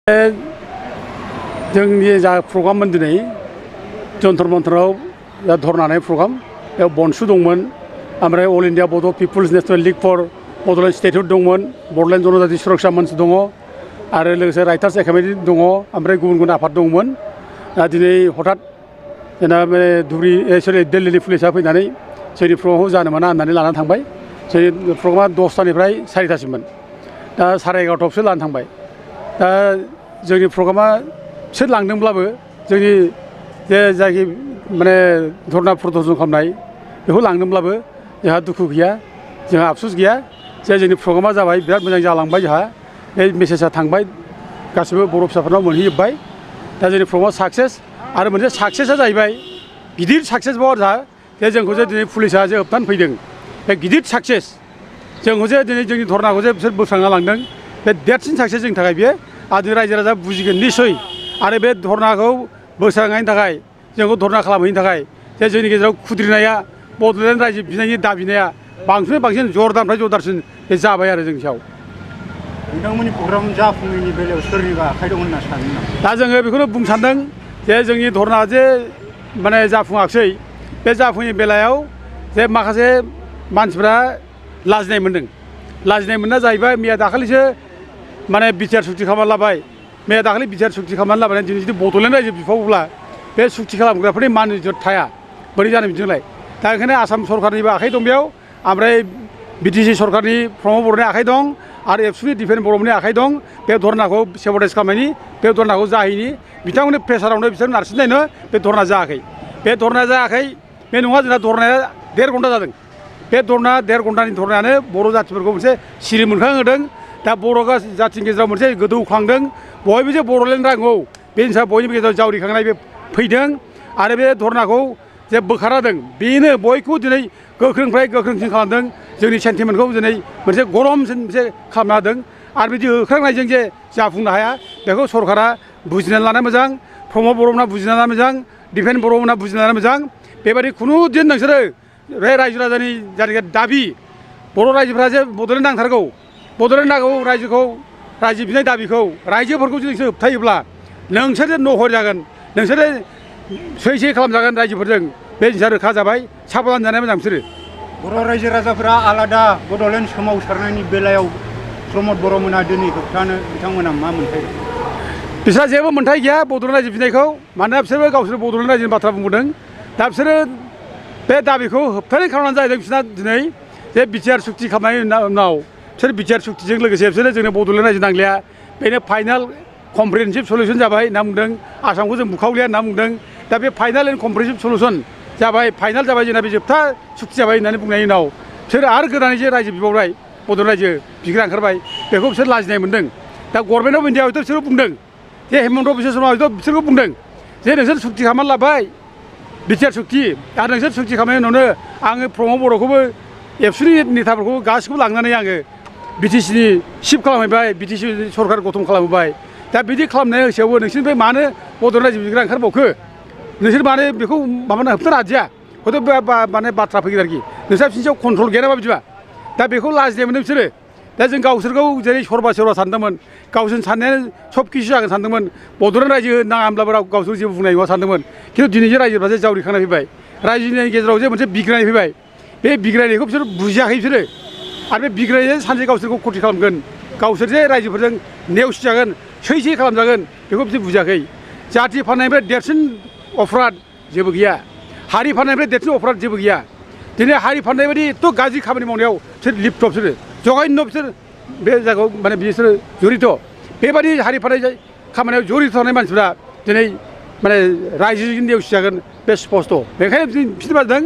जोंनि जा प्रग्राममोन दिनै जन्तर मन्तराव जा धरनानै प्रग्राम बेयाव बनसु दंमोन ओमफ्राय all India Bodo' peoples national league for Bodoland statehood दंमोन बड'लेण्ड जनजाति सुरक्षा मन्च दङ आरो लोगोसे राइटार्स एकाडेमि दङ ओमफ्राय गुबुन गुबुन आफाद दंमोन दिनै हठात जोंना बे दिल्लीनि पुलिसा फैनानै जोंनि प्रग्रामखौ जानो मोना होननानै लानानै थांबाय जोंनि प्रग्रामा 10टानिफ्राय 4टासिममोन दा 11:30सो लानानै थांबाय दा जोंनि प्रग्रामा बिसोर लांदोंब्लाबो जोंनि जे जायखि माने धरना प्रदर्शन खालामनाय बेखौ लांदोंब्लाबो जोंहा दुखु गैया जोंहा आफसुस गैया जे जोंनि प्रग्रामा जाबाय बिराद मोजां जालांबाय जोंहा बे मेसेजआ थांबाय गासिबो बर' फिसाफोरनाव मोनहैजोब्बाय दा जोंनि प्रग्रामा साक्सेस आरो मोनसे साक्सेसआ जाहैबाय गिदिर साक्सेसबाव जोंहा जे जोंखौ जे दिनै पुलिसा जे होबथानो फैदों बे गिदिर साक्सेस जोंखौ जे दिनै जोंनि धरनाखौ जे बिसोर बोस्रांना लांदों बे देरसिन साक्सेस जोंनि थाखाय बेयो आरो रायजो राजा बुजिगोन निस्सय आरो बे धरनाखौ बोस्रांनायनि थाखाय जोंखौ धरना खालामहैनो थाखाय जे जोंनि गेजेराव खुद्रिनाया बड'लेण्ड रायजो बिनायनि दाबिनाया बांसिन बांसिन जरदारनिफ्राय जरदारसिन बे जाबाय आरो जोंनि सायाव नोंथांमोननि प्रग्राम जाफुङैनि बेलायाव सोरनिबा आखाइ दं होनना सानो नामा? दा जोङो बेखौनो बुंनो सानदों जे जोंनि धरना जे माने जाफुङाखिसै बे जाफुङैनि बेलायाव जे माखासे मानसिफ्रा लाजिनाय मोनदों लाजिनाय मोनना जाहैबाय मैया दाखालिसो माने बिटिआर सुक्ति खालामना लाबाय मैया दाखालि बिटिआर सुक्ति खालामनानै लाबाय दिनै जुदि बड'लेण्ड रायजो बिफावोब्ला बे सुक्ति खालामग्राफोरनि मान इज्जत थाया बोरै जानो बिदिलाय दा ओंखायनो आसाम सरकारनिबो आखाइ दं बेयाव ओमफ्राय बिटिसि सरकारनि प्रमद बर'नि आखाइ दं आरो एबसुनि डिफेन्स बर'नि आखाइ दं बे धरनाखौ सेबटाइज खालामनायनि बे धरनाखौ जाहैनि बिथांमोननि प्रेसारावनो बिसोर नारसिननायनो बे धरना जायाखै बे धरना जायाखै बे नङा जोंना धरनाया 1.5 घन्टा जादों बे धरना 1.5 घन्टानि धरनायानो बर' जाथिफोरखौ मोनसे सिरि मोनखांहोदों दा बर' जाथिनि गेजेराव मोनसे गोदौखांदों बयबो जे बड'लेण्ड नांगौ बे हिसाबै बयनिबो गेजेराव जावरिखांनाय बे फैदों आरो बे धरनाखौ जे बोखारदों बेनो बयखौबो दिनै गोख्रोंनिफ्राय गोख्रोंसिन खालामदों जोंनि सेन्टिमेन्टखौ दिनै मोनसे गरमसिन मोनसे खालामना होदों आरो बिदि होख्रांनायजों जे जाफुंनो हाया बेखौ सरकारा बुजिनानै लानाया मोजां प्रमद बर'मोनहा बुजिनानै लानाया मोजां डिफेन्स बर'मोनहा बुजिनानै लानाया मोजां बेबायदि खुनु दिन नोंसोरो बे रायजो राजानि जायगा दाबि बर' रायजोफ्रा जे बड'लेण्ड नांथारगौ बड'लेण्ड नांगौ रायजोखौ रायजो बिनाय दाबिखौ रायजोफोरखौ जुदि नोंसोर होबथायोब्ला नोंसोर जे नहर जागोन नोंसोरो सै खालामजागोन रायजोफोरजों बे जिनिसा रोखा जाबाय साबधान जानाया मोजां बिसोरो बर' रायजो राजाफोरा आलादा बड'लेण्ड सोमावसारनायनि बेलायाव प्रमद बर'मोनहा दिनै होबथानो बिथांमोना मा मोन्थाय दं? बिसोरहा जेबो मोन्थाय गैया बड'लेण्ड रायजो बिनायखौ मानोना बिसोरबो गावसोर बड'लेण्ड रायजोनि बाथ्रा बुंबोदों दा बिसोरो बे दाबिखौ होबथानाय खालामनानै जाहैदों बिसोरना दिनै जे बिटिआर सुक्ति खालामनायनि उनाव बिसोर बिटिआर सुक्तिजों लोगोसे बिसोरो जोंनो बड'लेण्ड रायजो नांलिया बेनो फाइनाल कमप्रिहेनसिभ सलिउसन जाबाय होनना बुंदों आसामखौ जों बुखावलिया होनना बुंदों दा बे फाइनाल एन्ड कमप्रिहेनसिभ सलिउसन जाबाय फाइनाल जाबाय जोंना बे जोबथा सुक्ति जाबाय होननानै बुंनायनि उनाव बिसोर आरो गोदानै जे रायजो बिबावबाय बड'लेण्ड रायजो बिग्रा ओंखारबाय बेखौ बिसोर लाजिनाय मोनदों दा गभर्नमेन्ट अफ इन्डिया हयथ' बिसोरो बुंदों जे हेमन्त बिश्व शर्मा हयथ' बिसोरखौ बुंदों जे नोंसोर सुक्ति खालामनानै लाबाय बिटिआर सुक्ति आरो नोंसोर सुक्ति खालामनायनि उनावनो आङो प्रमद बर'खौबो एबसुनि नेताफोरखौबो गासिखौबो लांनानै आङो बिटिसिनि सिफ खालामहैबाय बिटिसि सरकार गठन खालामबाय दा बिदि खालामनाय हिसाबावबो नोंसोरनिफ्राय मानो बड'लेण्ड रायजो बिग्रा ओंखारबावखो नोंसोर मानो बेखौ माबानो होबथानो हादिया हयथ' माने बाथ्रा फैगोन आरोखि नोंस्रा बिसोरनि सायाव कन्ट्रल गैया नामा बिदिबा दा बेखौ लाजिनाय मोनदों बिसोरो दा जों गावसोरखौ जेरै सोरबा सानदोंमोन गावसोर साननायानो सब किसु जागोन सानदोंमोन बड'लेण्ड रायजो नाङा होनब्लाबो गावसोर जेबो बुंनाय नङा सानदोंमोन खिन्थु दिनै जे रायजोफ्रा जे जावरिखांनाय फैबाय रायजोनि गेजेराव जे मोनसे बिग्रायनाय फैबाय बे बिग्रायनायखौ बिसोर बुजियाखै बिसोरो आरो बे बिग्रायनायजों सानसे गावसोरखौ खथि खालामगोन गावसोर जे रायजोफोरजों नेवसिजागोन सै खालामजागोन बेखौ बिसोर बुजियाखै जाथि फाननायनिफ्राय देरसिन अपराध जेबो गैया हारि फाननायनिफ्राय देरसिन अपराध जेबो गैया दिनै हारि फाननाय बायदि एथ' गाज्रि खामानि मावनायाव बिसोर लिप्त बिसोरो जघन्य बिसोर बे जायगायाव माने बिसोरो जरित बेबायदि हारि फाननाय खामानियाव जरित थानाय मानसिफ्रा दिनै माने रायजोजों नेवसिजागोन बे स्पस्ट बेखायनो बिसोर बाजदों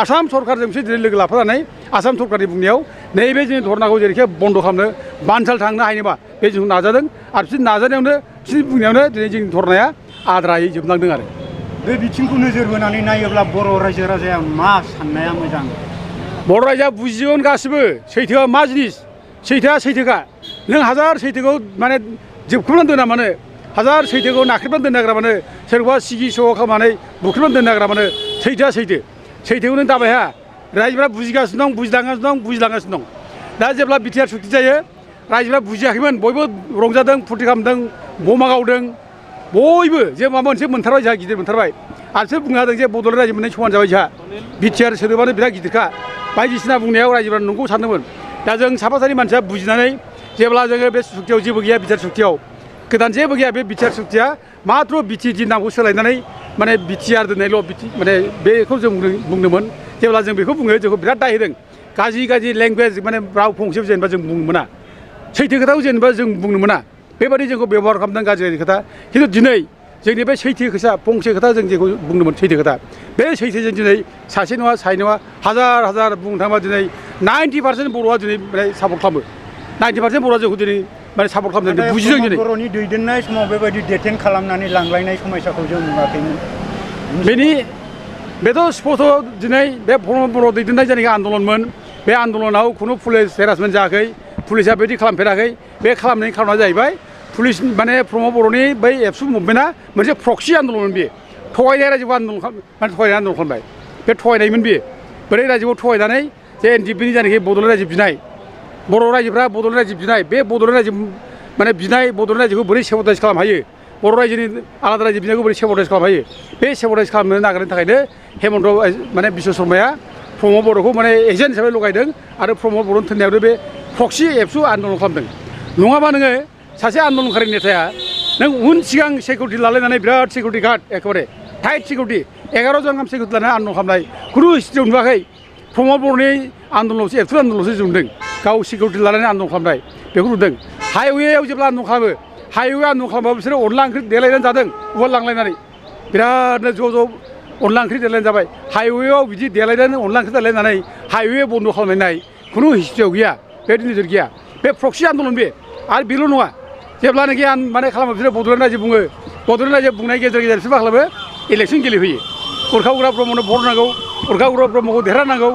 आसाम सरकारजों बिसोर दिनै लोगो लाफानानै आसाम सरकारनि बुंनायाव नैबे जोंनि धरनाखौ जेरैखि बन्द' खालामनो बानसाल थांनो हायोबा बे जों नाजादों आरो बिसोर नाजानायावनो बिसोरनि बुंनायावनो दिनै जोंनि धरनाया आद्रायै जोबलांदों आरो बे बिथिंखौ नोजोर बोनानै नायोब्ला बर' रायजो राजाया मा साननाया मोजां? बर' रायजोआ बुजिगोन गासिबो सैथोआ मा जिनिस सैथोआ सैथोखा नों हाजार सैथोखौ माने जोबख्रुबनानै दोना मानो हाजार सैथोखौ नाख्रेबनानै दोननाग्रा मानो सोरखौबा सिगि सह खालामनानै बुख्रुबनानै दोननाग्रा मानो सैथोआ सैथोखौ नों दाबाय हा रायजोफ्रा बुजिगासिनो दं बुजिलांगासिनो दं दा जेब्ला बिटिआर सुक्ति जायो रायजोफ्रा बुजियाखैमोन बयबो रंजादों फुरथि खालामदों बमा गावदों बयबो जे माबा मोनसे मोनथारबाय जोंहा गिदिर मोनथारबाय आरो बुंनो हादों जे बड'लेण्ड रायजो मोननाय समान जाबाय जोंहा बिटिआर सोदोबानो बिराद गिदिरखा बायदिसिना बुंनायाव रायजोफ्रा नंगौ सानदोंमोन दा जों साफा सानै मानसिया बुजिनानै जेब्ला जोङो बे सुक्तियाव जेबो गैया बिटिआर सुक्तियाव गोदान जेबो गैया बे बिटिआर सुक्तिया माथ्र बिटिडि नामखौ सोलायनानै माने बिटिआर दोननायल' माने बेखौ जों बुंदोंमोन जेब्ला जों बेखौ बुङो जोंखौ बिराद दाय होदों गाज्रि लेंगुवेज माने राव फंसे जेनेबा जों बुंनो मोना सैथो खोथाखौ जेनेबा जों बुंनो मोना बेबायदि जोंखौ बेबहार खालामदों गाज्रि खोथा खिन्थु दिनै जोंनि बे सैथो खोथा फंसे खोथा जों जेखौ बुंदोंमोन सैथो खोथा बे सैथोजों दिनै सासे नङा सानै नङा हाजार बुंनो थाङोबा दिनै 90% बर'आ दिनै माने सापर्ट खालामो 90% बर'आ जोंखौ दिनै माने सापर्ट खालामदों बुजिदों दिनै बर'नि दैदेननाय समाव बेबायदि डेटेन खालामनानै लांलायनाय समयसाखौ जों नुवाखैमोन बेथ' स्पस्ट दिनै बे बर' दैदेननाय जायनाखि आन्दलनमोन बे आन्दलनाव खुनु पुलिस हेरासमेन्ट जायाखै पुलिसा बेबायदि खालामफेराखै बे खालामनायनि खारना जाहैबाय पुलिस माने प्रमद बर'नि बै एबसु मुभमेन्टआ मोनसे प्रक्सि आन्दलनमोन बेयो थगायनाय रायजोखौ माने थगायनाय आन्दलन खालामबाय बे थगायनायमोन बेयो बोरै रायजोखौ थगायनानै जे एनडिएफबिनि जायनाखि बड'लेण्ड रायजो बिनाय बर' रायजोफ्रा बड'लेण्ड रायजो बिनाय बे बड'लेण्ड रायजो माने बिनाय बड'लेण्ड रायजोखौ बोरै सेब'टाइज खालामनो हायो बर' रायजोनि आलादा रायजो बिनायखौ बोरै सेब'टाइज खालामनो हायो बे सेब'टाइज खालामनो नागिरनायनि थाखायनो हेमन्त माने बिश्व शर्माया प्रमद बर'खौ माने एजेन्ट हिसाबै लगायदों आरो प्रमद बर'नि थोननायावनो बे प्रक्सि एबसु आन्दलन खालामदों नङाबा नोङो सासे आन्दलनकारि नेताया नों उन सिगां सिकिउरिटि लालायनानै बिराद सिकिउरिटि गार्ड एखेबारे टाइट सिकिउरिटि 11 जन गाहाम सिकिउरिटि लानानै आन्दलन खालामनाय खुनु हिस्ट्रियाव नुवाखै प्रमद बर'नि आन्दलनावसो एबसु आन्दलनावसो जों नुदों गाव सिकिउरिटि लानानै आन्दलन खालामनाय बेखौ नुदों हाइवेआव जेब्ला आन्दलन खालामो हाइवे आन्दलन खालामबाबो बिसोरो अनला ओंख्रि देलायनानै जादों उवाल लांलायनानै बिरादनो ज' अनला ओंख्रि देलायनानै जाबाय हाइवेआव बिदि देलायनानै अनला ओंख्रि देलायनानै हाइवे बन्द' खालामनाय खुनु हिस्ट्रियाव गैया बेबायदि नोजोर गैया बे प्रक्सि आन्दलन बे आरो बेल' नङा जेब्लानाखि माने खालामो बिसोरो बड'लेण्ड रायजो बुङो बड'लेण्ड रायजो बुंनाय गेजेर बिसोर मा खालामो इलेक्सन गेलेहोयो उरखाव उग्रा ब्रह्मनो भट नांगौ उरखाव उग्रा ब्रह्मखौ देरहानांगौ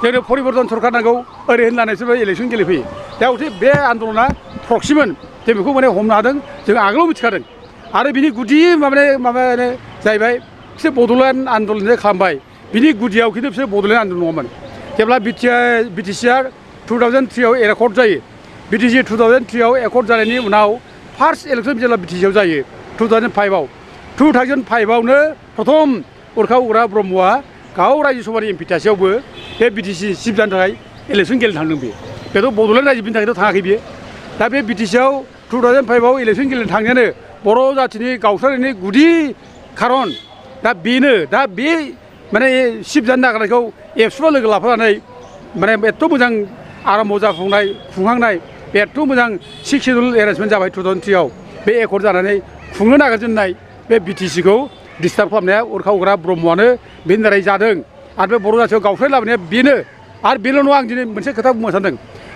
जोंनो परिबर्तन सरकार नांगौ ओरै होननानै बिसोरबो इलेक्सन गेलेफैयो दा गथे बे आन्दलना प्रक्सिमोन जों बेखौ माने हमनो हादों जों आगोलाव मिथिखादों आरो बिनि गुदि माबायानो जाहैबाय बिसोर बड'लेण्ड आन्दलन खालामबाय बिनि गुदियाव खिन्थु बिसोर बड'लेण्ड आन्दलन नङामोन जेब्ला बिटिसिआ 2003 आव एकर्ड जायो बिटिसि 2003 आव एकर्ड जानायनि उनाव फार्स्ट इलेक्सन जेब्ला बिटिसिआव जायो 2005 आव 2005 आवनो प्रथम उरखाव उग्रा ब्रह्मआ गाव रायजो सभानि एमपि थासेयावबो बे बिटिसि चिफ जानो थाखाय इलेक्सन गेलेनो थांदों बेथ' बड'लेण्ड रायजो बिनि थाखायथ' थाङाखै बियो दा बे बिटिसिआव 2005 आव इलेक्सन गेलेनो थांनायानो बर' जाथिनि गावस्रानायनि गुदि खारन दा बेनो दा बे माने चिफ जानो नागिरनायखौ एबसुआ लोगो लाफानानै माने एथ' मोजां आराम्भ जाफुंनाय खुंहांनाय एथ' मोजां 6 शिडिउल एरेन्जमेन्ट जाबाय 2003 आव बे एकर्ड जानानै खुंनो नागिरजेननाय बे बिटिसिखौ डिस्टार्ब खालामनाया उरखाव उग्रा ब्रह्मआनो बेनि दारै जादों आरो बे बर' जाथियाव गावस्राय लाबोनाया बेनो आरो बेल' नङा आं दिनै मोनसे खोथा बुंनो सानदों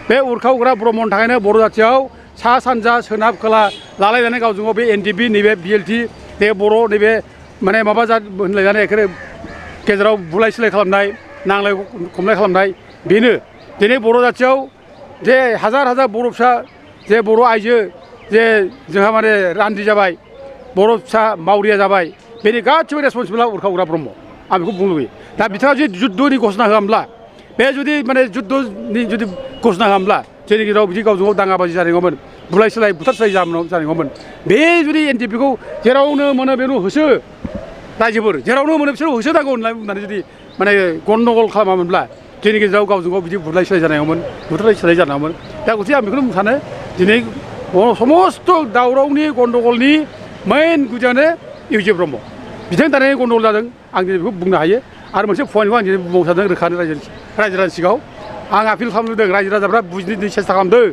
बे उरखाव उग्रा ब्रह्मनि थाखायनो बर' जाथियाव सा सानजा सोनाब खोला लालायनानै गावजों गाव बे एनडिएफबि नैबे बिएलटि नैबे बर' नैबे माने माबा होनलायनानै एखेबारे गेजेराव बुलाय सोलाय खालामनाय नांलाय खमलाय खालामनाय बेनो दिनै बर' जाथियाव जे हाजार बर' फिसा जे बर' आइजो जे जोंहा माने रान्दि जाबाय बर' फिसा मावरिया जाबाय बेनि गासिबो रेसपन्सिबोला उरखाव उग्रा ब्रह्म आं बेखौ बुंनो लुबैयो दा बिथाङा जुदि जुद्धनि घोषणा होआमोनब्ला बे जुदि माने जुद्धनि जुदि घोषणा होआमोनब्ला जोंनि गेजेराव बिदि गावजों गाव दाङाबाजि जानाय नङामोन बुलाय सोलाय बुथारस्राय जानाय नङामोन बे जुदि एनडिएफबिखौ जेरावनो मोनो बेनो होसो रायजोफोर जेरावनो मोनो बिसोर होसोनांगौ होननानै जुदि माने गन्दगल खालामामोनब्ला जोंनि गेजेराव गावजों गाव बिदि बुलाय सोलाय जानाय नङामोन बुथारलाय सोलाय जानाय नङामोन दा गथे आं बेखौनो बुंनो सानो दिनै समस्त दावरावनि गन्दगलनि मेइन गुदियानो इउजे ब्रह्म बिथांनि दानाय गन्दगल जादों आं दिनै बेखौ बुंनो हायो आरो मोनसे पइन्टखौ आं दिनै बुंबावनो सानदों रोखानो रायजो राजानि सिगाङाव आं आपिल खालामदों रायजो राजाफ्रा बुजिनो सेस्था खालामदों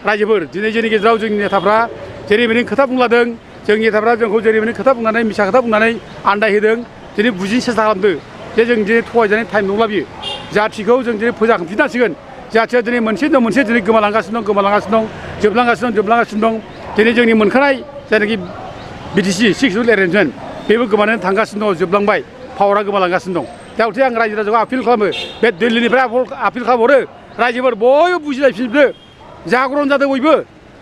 रायजोफोर दिनै जोंनि गेजेराव जोंनि नेताफ्रा जेरैबायदि खोथा बुंलादों जोंनि नेताफ्रा जोंखौ जेरैबायदि खोथा बुंनानै मिसा खोथा बुंनानै आन्दायहोदों दिनै बुजिनो सेस्था खालामदों जे जों दिनै थगायजानाय टाइम नंला बियो जाथिखौ जों दिनै फोजाखांफिननांसिगोन जाथिया दिनै मोनसे नङा मोनसे दिनै गोमालांगासिनो दं जोबलांगासिनो दं दिनै जोंनि मोनखानाय जायनाखि बिटिसि 6 शिडिउल एरेन्जमेन्ट बेबो गोमानानै थांगासिनो दं जोबलांबाय पावारा गोमालांगासिनो दं दा गथे आं रायजो राजाखौ आपिल खालामो बे दिल्लीनिफ्राय आपिल खालामहरो रायजोफोर बयबो बुजिलायफिनजोबदो जागरन जादों बयबो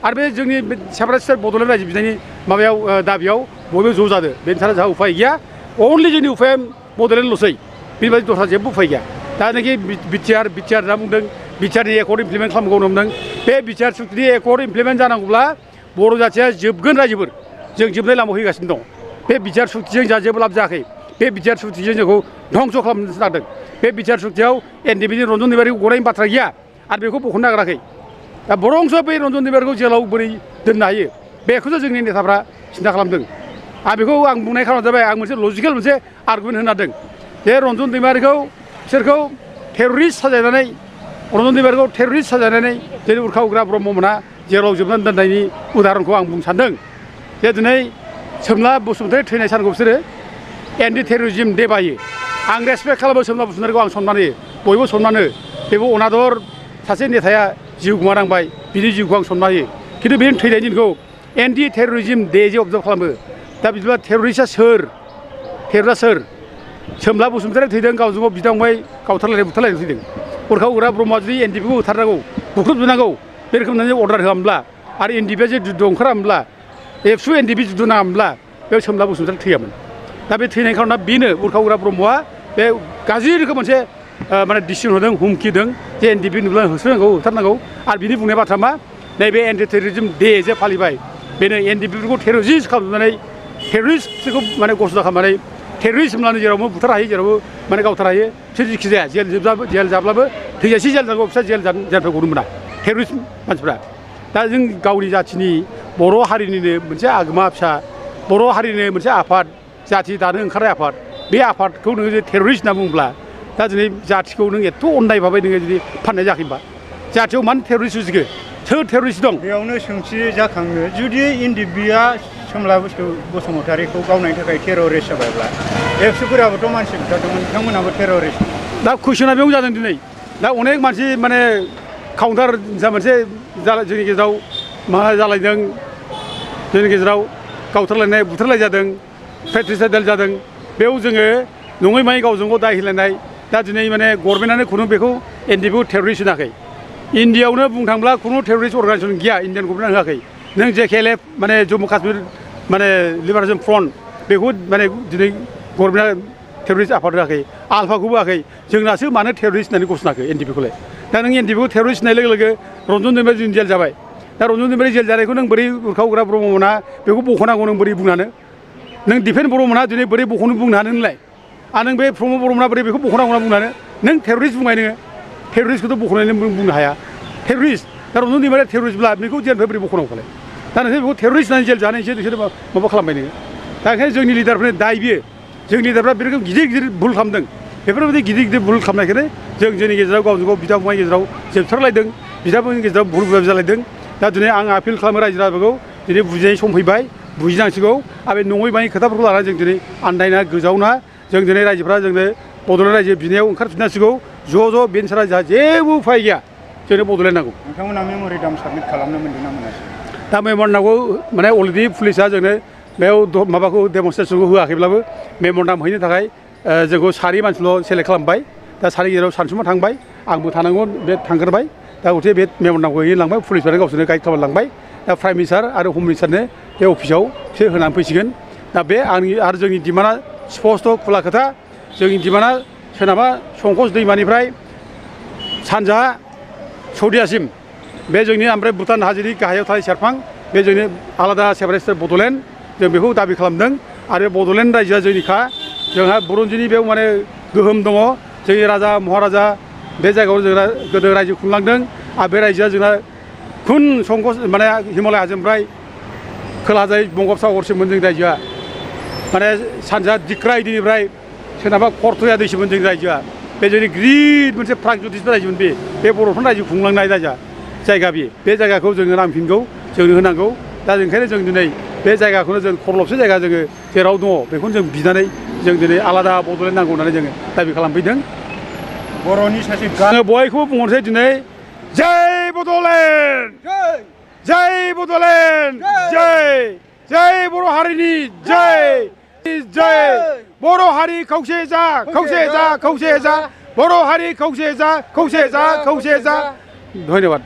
आरो बे जोंनि सेपारेट स्टेट बड'लेण्ड रायजो बिनायनि माबायाव दाबियाव बयबो ज' जादों बेनि थाखाय जोंहा उफाय गैया अनलि जोंनि उफाया बड'लेण्डल'सै बेबायदि दस्रा जेबो उफाय गैया दानोखि बिटिआर होनना बुंदों बिटिआरनि एकर्ड इमप्लिमेन्ट खालामगौ होनदों बे बिटिआर सुक्तिनि एकर्ड इमप्लिमेन्ट जानांगौब्ला बर' जाथिया जोबगोन रायजोफोर जों जोबनाय लामायाव फैगासिनो दं बे बिटिआर सुक्तिजों जोंहा जेबो लाब जायाखै बे बिटिआर सुक्तिजों जोंखौ धंस' खालामनो नागिरदों बे बिटिआर सुक्तियाव एनडिएफबि रन्जन दैमारिखौ गनायनि बाथ्रा गैया आरो बेखौ बख'नो नागिराखै दा बरंस' बे रन्जन दैमारिखौ जेलाव बोरै दोननो हायो बेखौसो जोंनि नेताफ्रा सिन्था खालामदों आरो बेखौ आं बुंनाय खारना जाबाय आं मोनसे लजिकेल मोनसे आर्गुमेन्ट होनो नागिरदों जे रन्जन दैमारिखौ बिसोरखौ टेररिस्ट साजायनानै रन्जन दैमारिखौ टेररिस्ट साजायनानै जेरै उरखाव उग्रा ब्रह्ममोना जेराव जोबनानै दोननायनि उदाहरनखौ आं बुंनो सानदों जे दिनै सोमला बसुमतारी थैनाय सानखौ बिसोरो एन्टि टेररिजिम दे बायो आं रेसपेक्ट खालामो सोमला बसुमतारीखौ आं सनमान होयो बयबो सनमान होयो बेबो अनादर सासे नेताया जिउ गोमानांबाय बिनि जिउखौ आं सनमान होयो खिन्थु बे थैनाय दिनखौ एन्टि टेररिजिम दे जे अबजार्भ खालामो दा बिदिब्ला टेररिस्टआ सोर सोमला बसुमतारी थैदों गावजों गाव बिदा फंबाय गावथारलायनाय बुथारलायनाय थैदों उरखाव उग्रा ब्रह्मआ जुदि एनडिएफबिखौ होथारनांगौ बुख्रुबजोबनांगौ बे रोखोमनि अर्डार होआमोनब्ला आरो एनडिएफबिआ जे जुद्ध ओंखारामोनब्ला एबसु एनडिएफबि जुद्ध नाङामोनब्ला बेयाव सोमला बसुमतारी थैयामोन दा बे थैनायनि खारना बेनो उरखाव उग्रा ब्रह्मआ बे गाज्रि रोखोम मोनसे माने डिसिसन होदों हुमखि होदों जे एनडिएफबि नुब्ला होसोनांगौ होथारनांगौ आरो बिनि बुंनाय बाथ्रा मा नैबे एन्टि टेररिजिम दे जे फालिबाय बेनो एनडिएफबिफोरखौ टेररिस्ट खालामनानै टेररिस्टफोरखौ माने घोषणा खालामनानै टेररिस्ट होनब्लानो जेरावबो बुथार हायो जेरावबो माने गावथार हायो बिसोर जिखि जाया जेल जाब्लाबो थैजासे जेल जानांगौ बिसोर जेलनिफ्राय गनो मोना टेररिस्ट मानसिफ्रा दा जों गावनि जाथिनि बर' हारिनिनो मोनसे आगोमा फिसा बर' हारिनि मोनसे आफाद जाथि दानो ओंखारनाय आफाद बे आफादखौ नोङो जुदि टेररिस्ट होनना बुङोब्ला दा दिनै जाथिखौ नों एथ' अननाय भाबै नोङो जुदि फाननाय जायाखै होनबा जाथियाव मानो टेररिस्ट उजिखो सोर टेररिस्ट दं बेयावनो सोंथि जाखाङो जुदि एनडिएफबिआ सोमला बसुमतारीखौ गावनायनि थाखाय टेररिस्ट जाबायब्ला एबसुफोराबोथ' मानसि बुथारदोंमोन बिथांमोनाबो टेररिस्ट दा कुइसना बेयाव जादों दिनै दा अनेक मानसि माने काउन्टार जा मोनसे जोंनि गेजेराव मा जालायदों जोंनि गेजेराव गावथारलायनाय बुथारलाय जादों पेट्रिसाइडेल जादों बेयाव जोङो नङै मायै गावजों गाव दाय होलायनाय दा दिनै माने गभर्नमेन्टआनो खुनु बेखौ एनडिएफबिखौ टेररिस्ट होनाखै इन्डियायावनो बुंनो थाङोब्ला खुनु टेररिस्ट अर्गानाइजेसन गैया इन्डियान गभर्नमेन्टआ होआखै नों जेकेएलएफ माने जम्मु काश्मीर माने लिबारेशन फ्रन्ट बेखौ माने दिनै गभर्नमेन्टआ टेररिस्ट आफाद होआखै आलफाखौबो होआखै जोंनासो मानो टेररिस्ट होननानै घोषणाखै एनडिएफबिखौलाय दा नों एनडिएफबिखौ टेररिस्ट होननाय लोगो लोगो रन्जन दैमारि जों जेल जाबाय दा रन्जन दैमारि जेल जानायखौ नों बोरै उरखाव उग्रा ब्रह्ममोना बेखौ बख'नांगौ नों बोरै बुंनानो नों दिफेन ब्रह्ममोना दिनै बोरै बख'नो बुंनो हानो नोंलाय आरो नों बे प्रमद ब्रह्ममोना बोरै बेखौ बख'नांगौ होनना बुंनानो नों टेररिस्ट बुंबाय नोङो टेररिस्टखौथ' बख'नानै बुंनो हाया टेररिस्ट दा रन्जन दैमारिया टेररिस्टब्ला बेखौ जेलनिफ्राय बोरै बख'नांगौलाय दा नोंसोर बेखौ टेररिस्ट होननानै जेल जानायसो नोंसोर माबा खालामबाय नोङो दा ओंखायनो जोंनि लिडारफोरनि दाय बियो जोंनि लिडारफ्रा बे रोखोम गिदिर गिदिर भुल खालामदों बेफोरबायदि गिदिर गिदिर भुल खालामनायखायनो जों जोंनि गेजेराव गावजों गाव बिदा फंबायनि गेजेराव जोबथारलायदों बिदाफोरनि गेजेराव भुल बुलाब जालायदों दा दिनै आं आपिल खालामो रायजो राजाफोरखौ दिनै बुजिनाय सम फैबाय बुजिनांसिगौ आरो बे नङै बाङै खोथाफोरखौ लानानै जों दिनै आन्दायना गोजावना जों दिनै रायजोफ्रा जोंनो बड'लेण्ड रायजो बिनायाव ओंखारफिननांसिगौ ज' बेनि सारा जोंहा जेबो उफाय गैया जोंनो बड'लेण्ड नांगौ नोंथांमोना मेम'रेन्डाम साबमिट खालामनो मोनदों ना मोनासै दा मेम'रेन्डामखौ माने अलरेडि पुलिसा जोंनो बेयाव माबाखौ डेमनस्ट्रेसनखौ होआखैब्लाबो मेम'रेन्डाम हैनो थाखाय जोंखौ सानै मानसिल' सेलेक्ट खालामबाय दा सानै गेजेराव सानसुमा थांबाय आंबो थानांगौ बे थांग्रोबाय दा गथे बे मेम'रेन्डामखौ हैनो लांबाय पुलिसफ्रानो गावसोरनो गाइड खालामना लांबाय दा प्राइम मिनिस्टार आरो हम मिनिस्टारनो बे अफिसाव बिसोर होनानै फैसिगोन दा बे आंनि आरो जोंनि डिमान्डआ स्पस्ट' खुला खोथा जोंनि डिमान्डआ सोनाबहा संकस दैमानिफ्राय सानजाहा सौदियासिम बे जोंनि ओमफ्राय भुटान हाजोनि गाहायाव थानाय सेरफां बे जोंनि आलादा सेपारेट बड'लेण्ड जों बेखौ दाबि खालामदों आरो बड'लेण्ड रायजोआ जोंनिखा जोंहा बुरन्जिनि बेयाव माने गोहोम दङ जोंनि राजा महाराजा बे जायगायाव जोंना गोदो रायजो खुंलांदों आरो बे रायजोआ जोंना खुन संकस माने हिमालय हाजोनिफ्राय खोलाजाय बंगोपसागरसिममोन जोंनि रायजोआ माने सानजा दिक्रायदिनिफ्राय सोनाबा करथया दैसिममोन जोंनि रायजोआ बे जोंनि गिदिर मोनसे प्रागज्यतिस रायजोमोन बे बर'फोरनि रायजो खुंलांनाय रायजोआ जायगा बे जायगाखौ जोङो नांफिनगौ जोंनो होनांगौ दा ओंखायनो जों दिनै बे जायगाखौनो जों खरलबसे जायगा जोङो जेराव दङ बेखौनो जों बिनानै जों दिनै आलादा बड'लेण्ड नांगौ होननानै जोङो दाबि खालामफैदों बर'नि सासे आङो बयखौबो बुंहरसै दिनै जय बड'लेण्ड जय बड'लेण्ड जय बर' हारिनि जय बर' हारि खौसे जा बर' हारि खौसे जा धन्यबाद।